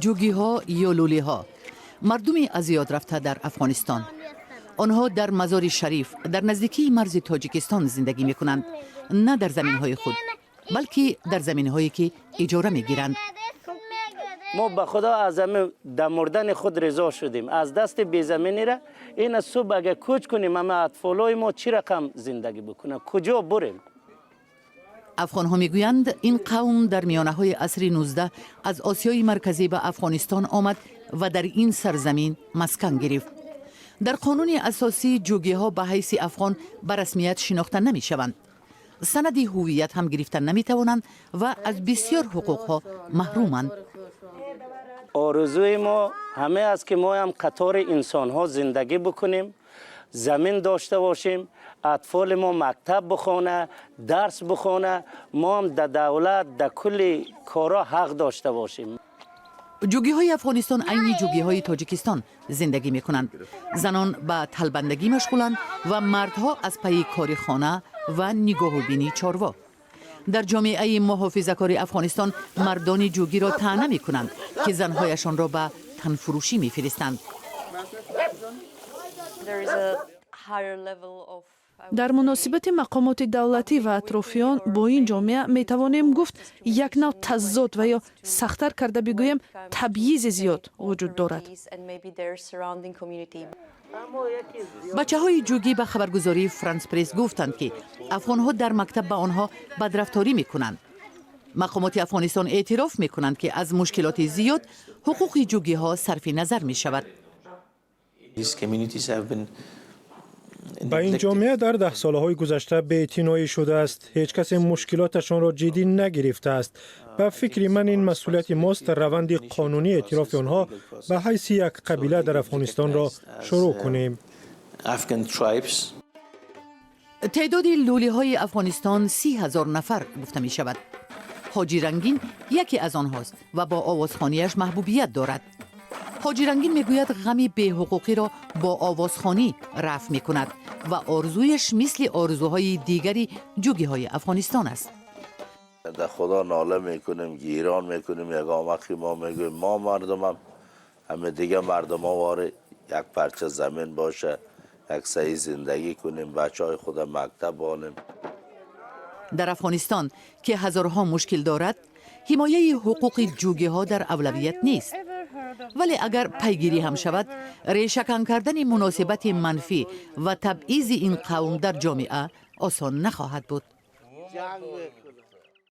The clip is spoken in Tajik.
Ҷугиҳо ё лулиҳо, мардуми аз ёд рафта дар Афғонистон. Онҳо дар Мазори Шариф, дар наздикии марзи Тоҷикистон зиндагӣ мекунанд, на дар заминҳои худ, балки дар заминҳое, ки иҷора мегиранд. Мо ба Худо аз дар мурдани худ ризо шудем, аз дасти безаминира. Ин субҳ агар кӯч кунем, ама атфолои мо чӣ рақам зиндагӣ бикунанд? Куҷо бурем? Афғонҳо мегӯянд, ин қавм дар миёнаҳои асри 19 аз Осиёи Марказӣ ба Афғонистон омад ва дар ин сарзамин маскан гирифт. Дар қонуни асосӣ ҷугиҳо ба ҳайси афғон ба расмият шинохта намешаванд, санади ҳувият ҳам гирифта наметавонанд ва аз бисёр ҳуқуқҳо маҳруманд. Орзуи мо ҳаме аст, ки мо ҳам қатори инсонҳо зиндагӣ бикунем, замин дошта бошем, атфоли мо мактаб бихона, дарс бихона, мо ҳам дар давлат, дар кулли корҳо ҳақ дошта бошем. Ҷугиҳои Афғонистон айни ҷугиҳои Тоҷикистон зиндагӣ мекунанд. Занон ба талбандагӣ машғуланд ва мардҳо аз пайи кори хона ва нигоҳубинии чорво. Дар ҷомеаи муҳофизакори Афғонистон мардони ҷугиро таъна мекунанд, ки занҳояшонро ба танфурӯшӣ мефиристанд. There is a higher level of Дар муносибати мақомоти давлатӣ ва атрофиён бо ин ҷомеа метавонем гуфт, як нав тазод ва ё, сахттар карда бигӯем, табъизи зиёд вуҷуд дорад. And maybe their surrounding community. Бачаҳои ҷугӣ ба хабаргузории Франс Пресс гуфтанд, ки афғонҳо дар мактаб ба онҳо бадрафторӣ мекунанд. Мақомоти Афғонистон эътироф мекунанд, ки аз мушкилоти зиёд ҳуқуқи ҷугиҳо сарфи назар мешавад. These communities have been Ба ин ҷомеа дар даҳсолаҳои гузашта беэътиноӣ шудааст. Ҳеҷ касе мушкилоташонро ҷиддӣ нагирифтааст. Ба фикри ман, ин масъулияти мост, раванди қонунии эътирофи онҳо ба ҳайси як қабила дар Афғонистонро шурӯъ кунем. Afghan tribes. Теъдоди лулиҳои Афғонистон 30 000 нафар гуфта мешавад. Ҳоҷи Рангин яке аз онҳост ва бо овозхонияш маҳбубият дорад. Ҳоҷи Рангин мегӯяд, ғами беҳуқуқиро бо овозхонӣ рафъ мекунад ва орзуяш мисли орзуҳои дигари ҷугиҳои Афғонистон аст. در خدا ناله میکنیم، گیران میکنیم. یگان وقتی ما میگویم ما مردمم همه دیگه مردم ها واره یک پرچه زمین باشه، یک صحیح زندگی کنیم، بچه های خود مکتب بانیم. Дар Афғонистон, ки ҳазорҳо мушкил дорад, ҳимояи ҳуқуқи ҷугиҳо дар авлавият нест. Вале агар пайгирӣ ҳам шавад, решакан кардани муносибати манфӣ ва табъизи ин қавм дар ҷомеа осон нахоҳад буд. جنگ.